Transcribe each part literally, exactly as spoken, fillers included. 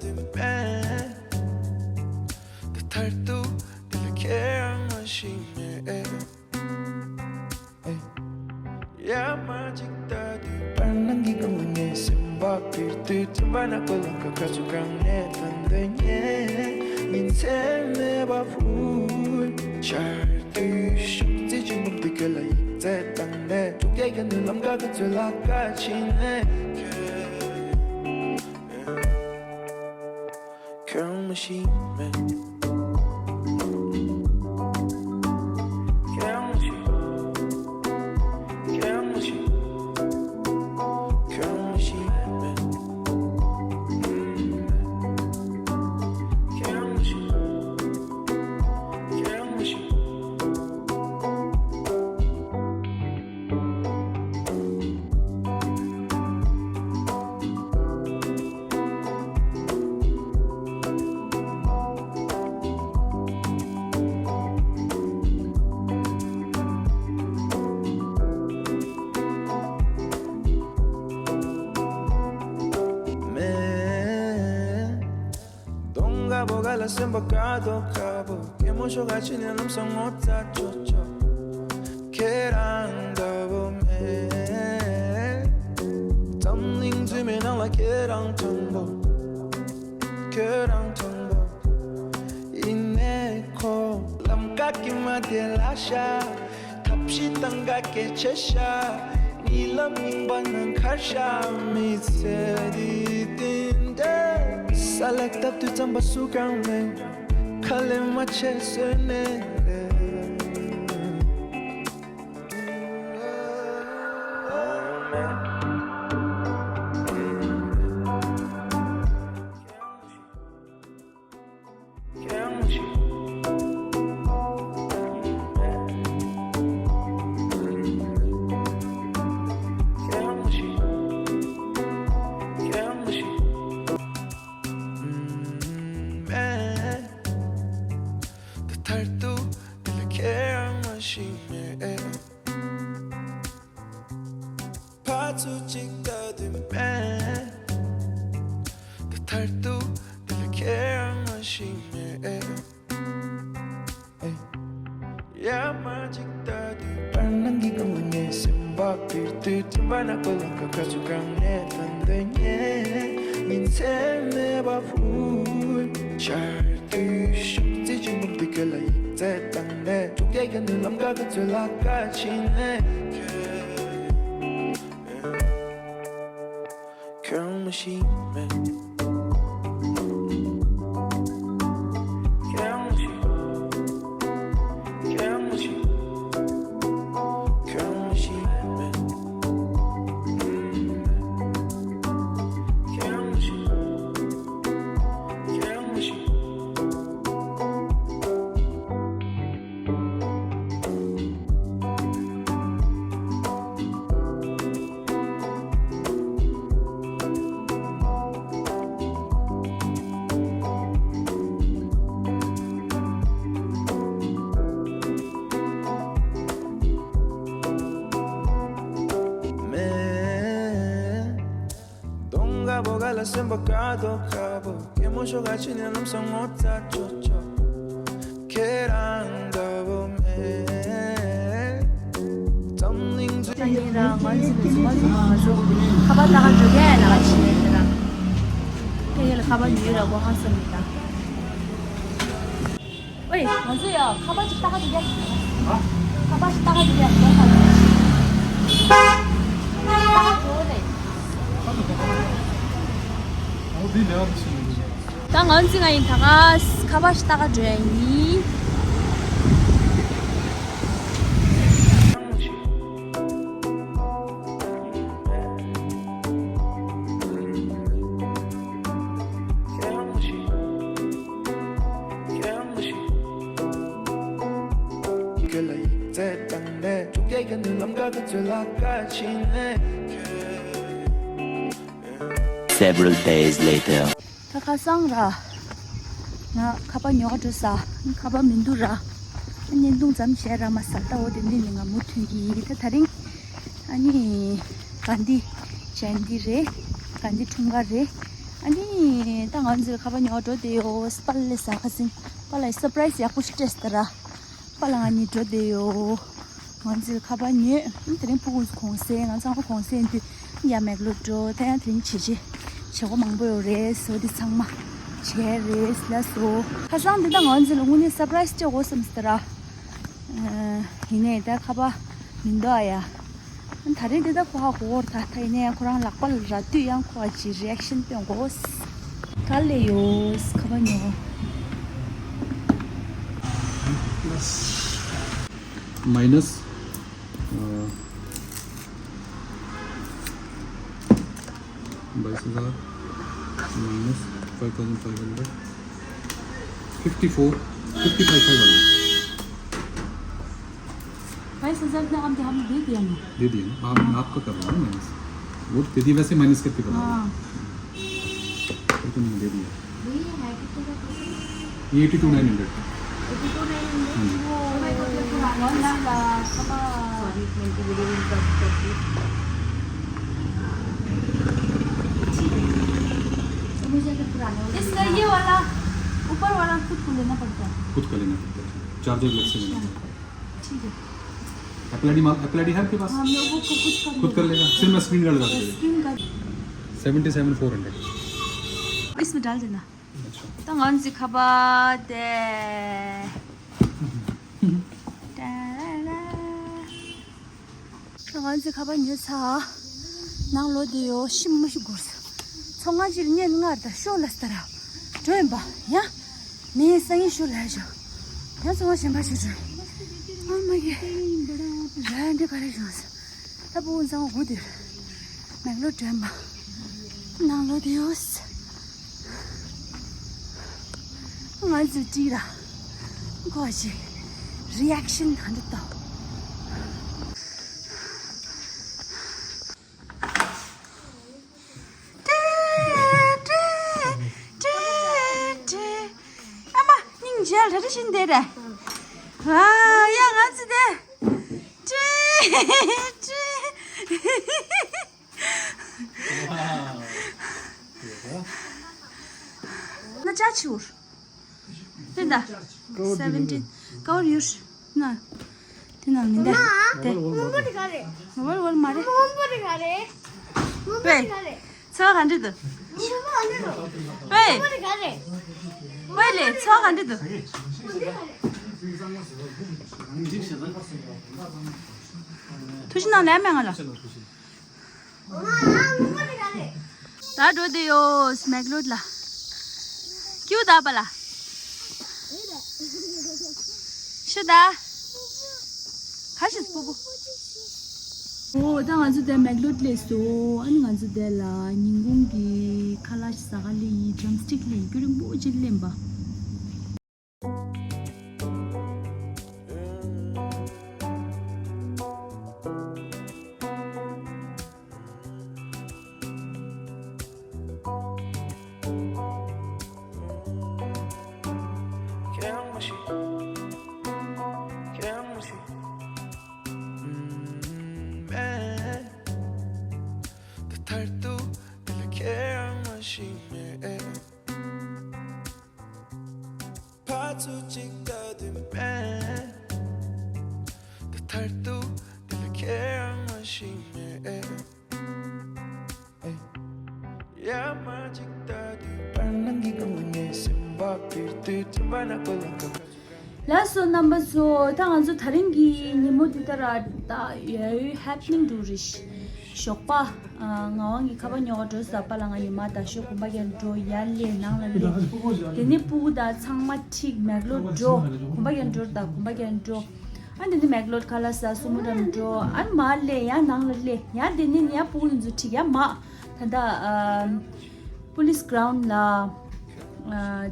དུ་མེད། ད་མཐར་ཐུག་འདི་ལ་ཁྱེད་རང་མ་ཤེས་མེད། ཡ་མ་གཅིག་ལྟ་དུས་བར་སྣང་གི་སྒང་ལ་ངའི་སེམས་པ་འཁྱེར་དུས། དྲན་པ་ནག་པོ་ལམ་ཁ་ཁ་ཚུར་གང་ནས་ཐོན་འདོད་ཉེ། ཉིན་མཚན་མེད་པ་ཕུལ་ཆར་དུས་ཤུགས་རྩེ་ཆེན་པོ་འདི་ཁྱོད་ལ་ཡིག་ཚད་བཏང་ནས། དྲུག་བརྒྱ་གི་ནུས་ལམ་ཁ་ཁ་ཚུར་ལ་ཁ་ཕྱིན་ནས། ཁྱོད་མ་ཤེས་མེད། ཁྱོད་མ་ཤེས། ཁྱོད་མ་ཤེས། ཁྱོད་མ་ཤེས་མེད། ཁྱོད་མ་ཤེས། ཁྱོད་མ་ཤེས། མེད། གདོང་དཀར་པོ་ག་ལ་སེམས་པ་དཀར་དོ་དཀར་པོ། སྐྱེད་མོས་ཤོག་ག་ཕྱི་ནས་ལམ་སང་ངོ་ཚ་ཆོག་ཆོག་ཁྱེད་རང་འདྲ་བོ་མེད། འཛམ་གླིང་འཛུལ་མའི་ནང་ལ་ཁྱེད་རང་དྲང་པོ། ཁྱེད་རང་དྲང་པོ། ཡིན་ནའི་ཁོ་ལམ་ཀ་གི་མ་དེ་ལ་ཤ། ཐབས་ཤེས་དང་ག་གེ་ཆེ་ཤ། གཉིད་ལམ་ཡིན་པ་ན་ཁར་ཤ། མི་ཚེ་འདི་དེ་འདྲ། ས་ལ་བཏབ་དུས་རྩམ་པ་སུ་གང་མེད། ཁ་ལས་མ་ཆད་བཟོས་ནས་རེད། ད་མཐར་ཐུག་འདི་ལ་ཁྱེད་རང་མ་ཤེས་མེད། ཕར་ཚུར་གཅིག་ལྟ་དུས་མེད། ད་མཐར་ཐུག་འདི་ལ་ཁྱེད་རང་མ་ཤེས་མེད། ཡ་མ་གཅིག་ལྟ་དུས་བར་སྣང་གི་སྒང་ལ་ངའི་སེམས་པ་འཁྱེར་དུས། དྲན་པ་ནག་པོ་ལམ་ཁ་ཁ་ཚུར་གང་ནས་ཐོན་འདོད་ཉེ། ཉིན་མཚན་མེད་པ་ཕུལ་ཆར་དུས་ཤུགས་རྩེ་ཆེན་པོ་འདི་ཁྱོད་ལ་ཡིག་ཚད་བཏང་ནས། དྲུག་བརྒྱ་གི་ནུས་ལམ་ཁ་ཁ་ཚུར་ལ་ཁ་ཕྱིན་ནས། ཁྱོད་མ་ཤེས་མེད། ཁྱོད་མ་ཤེས། ཁྱོད་མ་ཤེས། ཁྱོད་མ་ཤེས་མེད། ཁྱོད་མ་ཤེས། ཁྱོད་མ་ཤེས། མེད། གདོང་དཀར་པོ་ག་ལ་སེམས་པ་དཀར་དོ་དཀར་པོ། སྐྱེད་མོས་ཤོག་ག་ཕྱི་ནས་ལམ་སང་ངོ་ཚ་ཆོག་ཆོག་ཁྱེད་རང་འདྲ་བོ་མེད། འཛམ་གླིང་འཛུལ། ད་ཡིན་ར་ང་ཚོ་ནས་ཚོ་ང་ཚོ་ང་ཚོ་ཁ་པར་ལྟ་ག་འགྲོ་གི་ཡ་ན་ང་ཕྱི་ནས་ར། ཕ་གི་ལ་ཁ་པར་ཉོས་ར་གོ་ཧང་སང་མི་ད། ཨོའི། ང་ཚོ་ཡ་ཁ་པར་ཅིག་ལྟ་ག་འགྲོ་གི་ཡ། ཁ་པར་ཅིག་ལྟ་ག་འགྲོ་གི་ཡ་གོ་ཧང་སང་། ད་ང་ཚོ་ང་ཡིན་ད་ག་ཁ་པར་ཞིག་ལྟ་ག་འགྲོ་ཡ་ཡིན། ཁྱོད་ལ་ཡིག་ཚད་བཏང་ནས། དྲུག་བརྒྱ་གི་ནུས་ལམ་ཁ་ཁ་ཚུར་ལ་ཁ་ཕྱིན་ནས། Several days later. ད་ཁ་སང་ར། ང་ཁ་པར་ཉོ་ག་འགྲོ་ས། ཁ་པར་མི་འདུག་ར། བརྙན་ཐུང་ཙམ་བྱས་ར་མ་ཟ་ད། འོ་དེ་འདི་ནི་ང་མུ་མཐུད་ཀྱི་ཡིན། ད་དེ་རིང་ཨ་ནི་གྷན་དྷི་ཇ་ཡན་ཏི་རེད། གྷན་དྷི་འཁྲུངས་སྐར་རེད། ཨ་ནི་ད་ང་ཚོའི་ཁ་པར་ཉོ་འགྲོ་དེ་ཡོད། པཱ་ལགས་ལ་ཟ་ཁ་སིན། པཱ་ལགས་སར་པ་རའི་ཛི་ཡག་པོ་ཞིག་སྤྲད་སོང་ད་ར། པཱ་ལགས་ང་གཉིས་འགྲོ་དེ་ཡོད། ང་ཚོའི་ཁ་པར་ཉོས། དེ་རིང་ཕྲུ་གུ་གུང་སེང་། ང་ཚང་མ་གུང་སེང་དུས་ཡ་མེག་ལོར་འགྲོ། ད་ཡང་དེ་རིང་བྱེད་བྱེད་བྱེད་སྒོ་མང་པོ་ཡོད་རེད་ཟེར། དེ་ཚང་མ་བྱས་རེད་ལགས་སོ། ཁ་སང་དེ་ད་ང་ཚོ་ལ་དངོས་གནས་སར་པ་རའི་ཛི་སྤྲད་དགོས་བསམ་སོང་ད་ར། ཡིན་ནའི་ད་ཁ་པར་མི་འདུག་ཨ་ཡ། ད་རེས་འདི་ད་ཁོ་ཧ་གོ་བོར་ད་ད་ཡིན་ནའི་ཁོ་རང་ལག་པ་ལ་རག་དུས་ཡང་ཁོ་ཨ་ཅི་རི་ཨེག་ཤན་སྟོན་དགོས། ག་ལེ་ཡོད་ཁ་པར་ཉོ། माइनस बाईस हज़ार minus five thousand five hundred fifty four fifty five five hundred. बाईस हज़ार इतना हम तो हम दे दिया ना। दे दिया ना, आप आपका कर रहा हूँ माइनस। वो दे दिया, वैसे माइनस करके कर रहा हूँ। हाँ। ये तो मैंने दे दिया। ये है कितने का? ये eighty two nine hundred. Eighty two nine hundred. हाँ जी। वो वाला सॉरी, मैंने तो वीडियो इंटरप्ट कर दी। ठीक है। तो मुझे अगर पुराना वाला इसका लेना ये है। वाला ऊपर वाला खुद को लेना पड़ता है। खुद का लेना पड़ता है, चार्जर अलग से लेना पड़ता है। ठीक है। एप्पल आईडी मार, एप्पल आईडी है आपके पास? हाँ, मैं वो खुद कर खुद कर लेगा। सिर्फ मैं स्क्रीन गार्ड लगा दूंगा। Screen guard. Seventy seven four hundred. इसमें डाल देना। अच्छा। ད་ང་ཚོའི་ཁ་པར་དེ། ད་ར་ར། ད་ང་ཚོའི་ཁ་པར་ཉོས་ཚར། ནང་ལོགས་དེ་ཡོད་ཤི་མ་ཤི་འགོར་སོང་། ཚོང་ཁང་ཅིག་ལ་བརྙན་ལྔ་ད་ཤོ་ལ་སྟ་ར། འགྲོ་ཡིན་པ་ཡ། མི་སང་ཉིན་ཤོ་ལ་ཞོ། ཡང་ཚོང་ཁང་གཞན་པ་ཞིག་འགྲོ། ཨ་མ་གི། ར་འདི་ག་རེ་བྱུང་སོང་། ད་བུ་འཛང་འུ་དེར། མེག་ལོ་དྲན་པ། ནང་ལོ་དེ་ཡོད། ང་ཚོ་བྲིས་ར། གོ་ཞིག་རི་ཨེག་ཤན་ག་འདྲ་ལྟ། ཨ་མ་སྙིང་རྗེ་ལ་རེ་བཞིན་དེ་རེད། ཨ་ཡ་ང་ཚོ་དེ། ཀྲེ་ཀྲེ། ན་ཅ་ཆུར། དེ་འདྲ། སེ་བེན་ཊིན། ཀ་བར་ཡུར། ན། དེ་ན་མི་འདྲ། དེ། སྔོན་པོ་དེ་ག་རེད། ཝར་ཝར་མ་རེད། སྔོན་པོ་དེ་ག་རེད། སྔོན་པོ་དེ་ག་རེད། ཚོ་ག་འདྲ་འདུག་སྔོན་པོ་ག་འདྲ་འདུག་ཝེ། སྔོན་པོ་དེ་ག་རེད། ཝེ་ལེ་ཚོ་ག་འདྲ་འདུག་ཐུགས་རྗེ་གནང་ལན་མེད་ང་ལ། ད་འགྲོ་དེ་ཡོད་མེག་ལོར་ལ། ཀྱུ་ད་པ་ལ། ཤི་ད། ཁ་ཤི་སྤུ་སྤུ། ཨོ་ད་ང་ཚོ་དེ་མེག་ལོར་སླེབས་སོང་། ཨ་ནི་ང་ཚོ་དེ་ལ་ཉིན་གུང་གི་ཁ་ལག་ཟ་ག་སླེབས་ཡིན། ཌམ་སི་ཊིག་སླེབས་ཡིན། རྒྱུན་རིང་པོ་ཅིག་སླེབས་པ། ཕར་ཚུར་གཅིག་ལྟ་དུས་མེད། ད་མཐར་ཐུག་འདི་ལ་ཁྱེད་རང་མ་ཤེས་མེད། ཡ་མ་གཅིག་ལྟ་དུས་བར་སྣང་གི་སྒང་ལ་ངའི་སེམས་པ་འཕུར་དུས་དྲན་པ་ནག་པོ་ལ་ཁ་ཁ། ལགས་སོ་རྣམ་པ་ཚོ། ད་ང་ཚོ་དེ་རིང་གི་ཉིན་མོ་འདི་ལྟར་ད་ཡོད་ཧེ་པ་ནིང་འགྲོ་རེད། ཞོགས་པ། ཨ། ངག་དབང་གིས་ཁ་པར་ཉོ་བར་འགྲོ་ཟེར། པཱ་ལགས་ང་ཉི་མ་ད་ཤོག་གོམ་པ་རྒྱག་འགྲོ་ཡར་སླེབས་ནང་ལ་སླེབས། དེ་ནས་སྤུ་གུ་དང་ཚང་མ་ཁྲིད་མེག་ལོར་འགྲོ། གོམ་པ་རྒྱག་འགྲོ་ད་གོམ་པ་རྒྱག་འགྲོ། ཨ་དེ་ནས་མེག་ལོར་ཁ་ལག་ཟ་སུ་མོ་ཊར་འགྲོ། ཨ་མར་སླེབས་ཡར་ནང་ལ་སླེབས་ཡར་དེ་ནས་ཡར་སྤུ་གུ་ཡིན་ཚུལ་ཁྲིད་ཡར་མར་ད་ལྟ་ཨ་པུ་ལིས་གྷི་རའུན་ཌི་ལ། ཨ་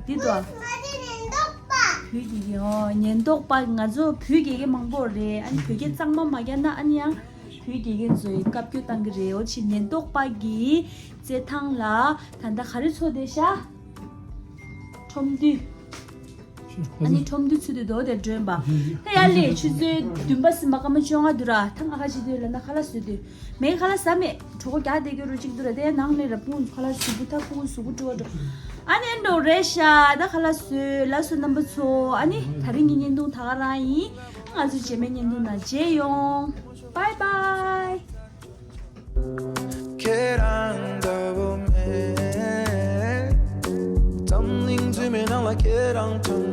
འདི་དོ། བོད་དགེ་རྒན། ཨོ་ཉེན་རྟོག་པ། ང་ཚོ་བོད་དགེ་རྒན་མང་པོ་རེད། ཨ་ནི་བོད་སྐད་གཙང་མ་མ་རྒྱག་ན་ཨ་ནི་ཡང་བོད་དགེ་རྒན་ཚོའི་བཀའ་བཀྱོན་བཏང་གི་རེད། འོ་ཕྱི་ཉེན་རྟོག་པ་གི་རྩེད་ཐང་ལ་ད་ལྟ་ག་རེ་འཚོགས་བསྡད་ཤག་ཁྲོམ་འདུས། ཨ་ནི་ཁྲོམ་འདུས་ཚུད་དུས་དོ་དེ་སྒྲོན་པ། ད་ཡར་ལས་ཆུ་ཚོད་བདུན་པ་ཟིན་པ་སྐར་མ་བཅོ་ལྔ་འདུག་ར། ད་ང་ཁ་ཅིག་དུས་ལ་ན་ཁ་ལག་བཟོས་དུས་མེད། ཁ་ལག་ཟ་མེད། གྲོད་ཁོག་རྒྱགས་བསྡད་ཀྱི་རུ་གཅིག་འདུག་ར། དེ་ནང་ལས་ར་སྤུན་ཁ་ལག་གཟུགས་པོ་ཐབ་ཁུག་གཟུགས་པོ་བཀྲུ་བ་འགྲོ། ཨ་ནི་འགྲོ་རེད་ཤག་ད་ཁ་ལག་བཟོས། ལགས་སོ་རྣམ་པ་ཚོ། ཨ་ནི་ད་རིང་གི་བརྙན་ཐུང་ད་ག་རང་ཡིན། ང་ཚོ་རྗེས་མའི་བརྙན་ཐུང་ནང་མཇལ་ཡོང་། Bye bye. ཁྱེད་རང་འདྲ་བོ་མེད། འཛམ་གླིང་རྫུན་མའི་ནང་ལ་ཁྱེད་རང་གྲངས་